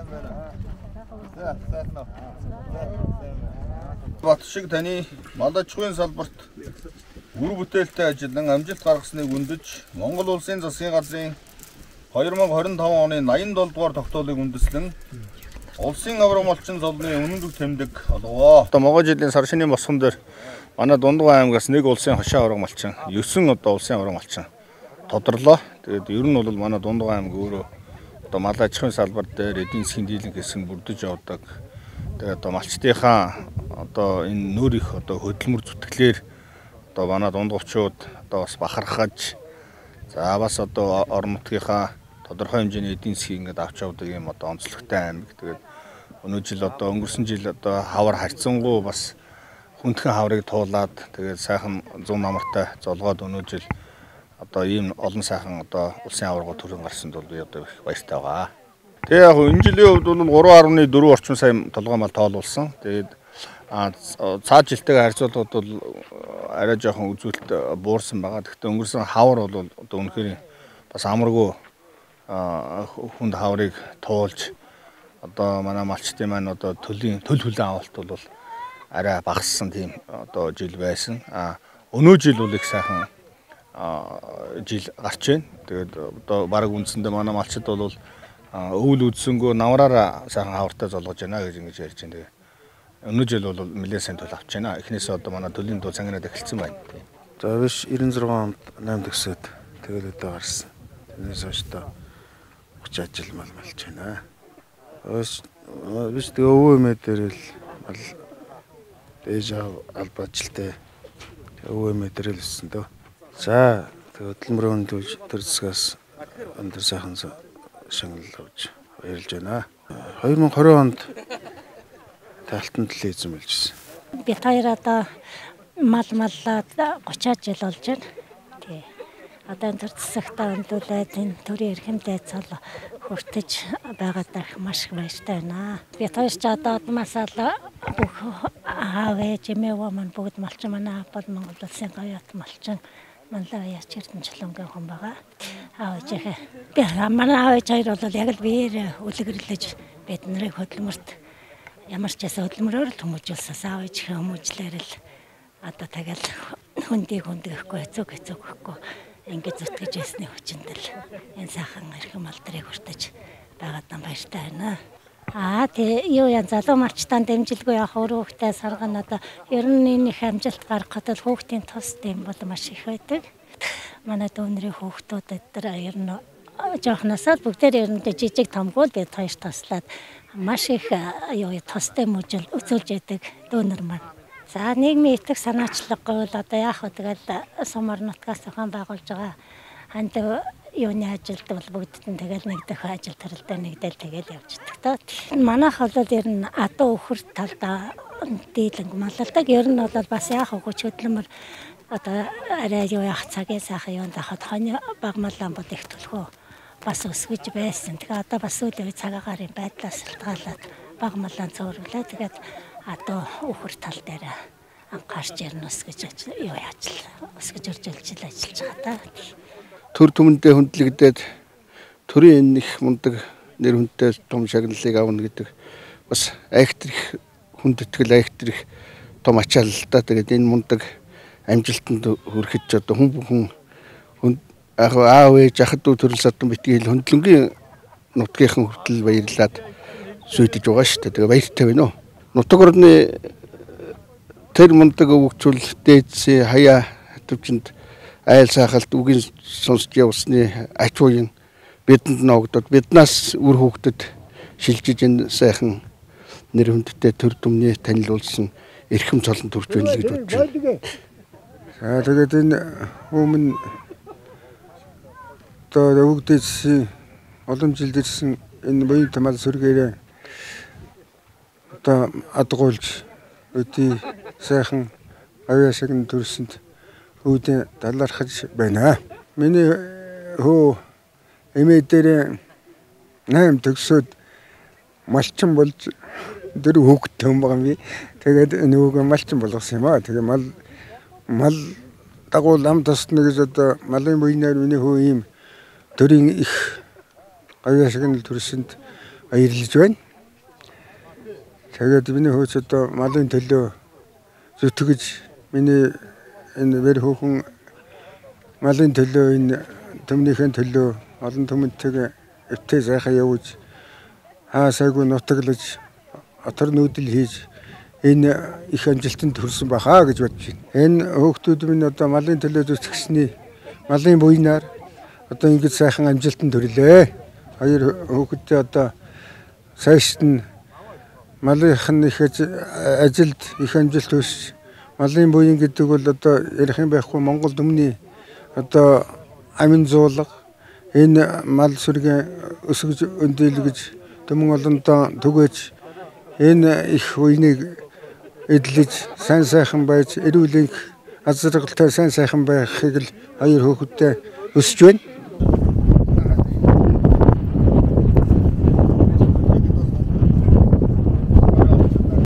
Сайн байна уу? За, сайхан уу. Бат шиг таны мал аж ахуйн салбарт үр бүтээлтэй ажиллан амжилт гаргасныг үндэж Монгол Улсын засгийн газрын 2025 оны 87 дугаар тогтоолыг үндэслэн Улсын аварга малчин золны үнэн тэмдэг олгоо. Одоо могой жилийн сар шинийн босгон дээр манай Дундгой аймгаас нэг улсын хошин аварга малчин, 9 одоо улсын аварга малчин тодорлоо. Тэгээд ер нь бол манай Дундгой аймаг өөрөө одоо мал аж ахуйн салбар дээр эдийн засгийн дийлэнх хэсэг нь бүрдэж явдаг. Тэгээд одоо малчдынхаа одоо энэ нөр их одоо хөдөлмөр зүтгэлээр одоо манай дундговчууд одоо бас бахархаж, за бас одоо орон нутгийнхаа тодорхой хэмжээний эдийн засгийг ингээд авч явдаг юм одоо онцлогтой аймаг. Тэгээд өнөө жил одоо өнгөрсөн жил одоо хавар харьцангуй бас хүндхэн хаврыг туулаад тэгээд сайхан зун намартай золгоод өнөө жил одоо ийм олон сайхан одоо улсын аварга төрөн гарсанд бол би одоо их баяртай байгаа. Тэгээ яг энэ жилийн хувьд бол 3.4 орчим сая толгой мал тоолуулсан. Тэгээд цаад жилтэйгээ харьцуулахад бол арай жоохон үзүүлэлт буурсан байгаа. Гэхдээ өнгөрсөн хавар бол одоо үнэхээр бас амаргүй хүнд хаврыг туулж одоо манай малчдын маань одоо төл хүлэн авалт бол арай багассан тийм одоо жил байсан. Өнөө жил бол их сайхан жил гарч байна. Тэгээд одоо бараг үндсэндээ манай малчид бол өвөл үдсэнгөө намраараа сайхан хавартай золгож байна гэж ингэж ярьж байна. Тэгээд өнөө жил бол нэлээд сайн төл авч байна. Эхнээсээ одоо манай төлийн дуу цангинаад эхэлсэн байна. За биш 96 онд 8 төгсөөд тэгэл өдөө гарсан. Тэрнээс хойш одоо 30 ажил мал малж байна. Биш тэгээ өвөө эмээ дээр л мал дээж алба ажилтай өвөө эмээ дээр л өссөн дөө. За тэгээ хөдөлмөрийн төр засгаас өндөр сайхан шагнал авч баярлж байна. 2020 онд Талтан төлөө эзэн болж ирсэн. Бид хоёр одоо мал маллаад 30 жил болж байна. Тий. Одоо энэ төр засагтаа өндөөлээд энэ төрийн эрхэм дайцал хүртэж байгаадаа маш их баяртай байна. Бид хоёр ч одоо одмасаа л бүх аав ээж эмээвөө маань бүгд малчин, манай аав бол Монгол улсын гоёот малчин, Манлай Аяач Эрдэнэ хүн байгаа. Аав ээжийнхээ би манай аав ээж хоёр бол яг л биеэр үлгэрлэж бид нарыг хөдөлмөрт ямар ч байсан хөдөлмөрөөр л хүмүүжүүлсэн. Аав ээжийнхээ хүмүүжлээр л одоо тэгэл хөндийг хөндөхгүй, хэцүү хэцүүхгүй ингэж зүтгэж байсны хүчинд л энэ сайхан эрхэм алдрыг хүртэж байгаад баяртай байна. Тий юу яа залуу малчтаа дэмжилгүй явах өөр хүүхдээ сарган одоо ер нь энэ их амжилт гаргахад бол хүүхдийн тус дэм бол маш их байдаг. Манай дүүнэрийн хүүхдүүд эдгээр ер нь жоохносоо бүгдээр ер нь жижиг томгүй бид хоёр туслаад маш их юу тустай мүжил үзүүлж яадаг дүүнер маань. За нийгмийн итгэх санаачлаггүй бол одоо яах вэ тэгэл сум орон нутгаас зохион байгуулж байгаа ханд юуны ажилд бол бүгдд нь тэгэл нэг дэх ажил төрөлдөө нэгдэл тэгэл явждаг тоо. Манайх бол ер нь адуу өхөр талдаа дийлэнг малладаг. Ер нь бол бас яах вэ хүч хөдөлмөр одоо арай юу яах цагийн сайхан юунд ахад хонь баг маллан бол их төлхөө бас өсгөж байсан. Тэгээ одоо бас сүүлийн үе цагаагаар байдлаас шалтгаалаад баг маллан цөөрвлээ. Тэгээд адуу өхөр тал дээр анхаарч ер нь өсгөж юу яаж өсгөж өржүүлж ажиллаж байгаа та. Төр түмэндээ хүндлэгдээд төрийн энэ их мундаг нэр хүндтэй том шагналыг авна гэдэг бас айхтар их хүндэтгэл, айхтар их том ачаал л да. Тэгээд энэ мундаг амжилтанд хүрэхэд ч одоо хүн бүхэн яг аав ээж ах дүү төрөл садан битгий хөндлөнгийн нутгийнхан хүртэл баярлаад сүйдэж байгаа шүү дээ. Тэгээ баяртай байна уу. Нутаг орны тэр мундаг өвөгчүүл дээдсийн хаяа хатвчанд айл сахалт үгийн сонсч явсны ач уян бидэнд ногдод биднаас үр хүүхдэд шилжиж энэ сайхан нэр хүндтэй төр түмний танилуулсан эрхэм цолон төрж байна л гэж бодож байна. За тэгээд энэ өмнө одоо өвгдээсийн олон жилд ирсэн энэ буян тамал сүргээрээ одоо адгуулж өдий сайхан авьяа шагнал төрсөнд үүдэн далархаж байна. Миний хөө эмээ дээр 8 төгсөөд малчин болж дөрөв хүүхэдтэй хүн байгаа юм би. Тэгээд нөгөөгөө малчин болгосон юм аа. Тэгээ мал дагуул ам тусна гэж одоо малын буйнаар миний хөө ийм төрийн их гавьяа шагнал төрсөнд баярлаж байна. Тэгээд миний хөөц одоо малын төлөө зүтгэж миний энэ вэр хүүхэн малын төлөө энэ төмнийхэн төлөө олон түмэнтэйгээ эвтэй сайхан явж хаа сайгүй нутаглаж отор нүүдэл хийж энэ их амжилтанд хүрсэн баха гэж бодож байна. Энэ хүүхдүүд минь одоо малын төлөө зүтгэсний малын буйнаар одоо ингэж сайхан амжилтанд хүрлээ. Хоёр хүүхэдтэй одоо сайшд нь малынх нь их ажилд их амжилт хүсч малын буян гэдэг бол одоо ярих юм байхгүй Монгол өмнө одоо амин зуулга энэ мал сүргийн өсгөж өндийлгэж төмөн олондоо түгээж энэ их үеийг эдлэж сайн сайхан байж эрүүл энх аз жаргалтай сайн сайхан байхыг л хоёр хүүхэдтэй өсөж байна.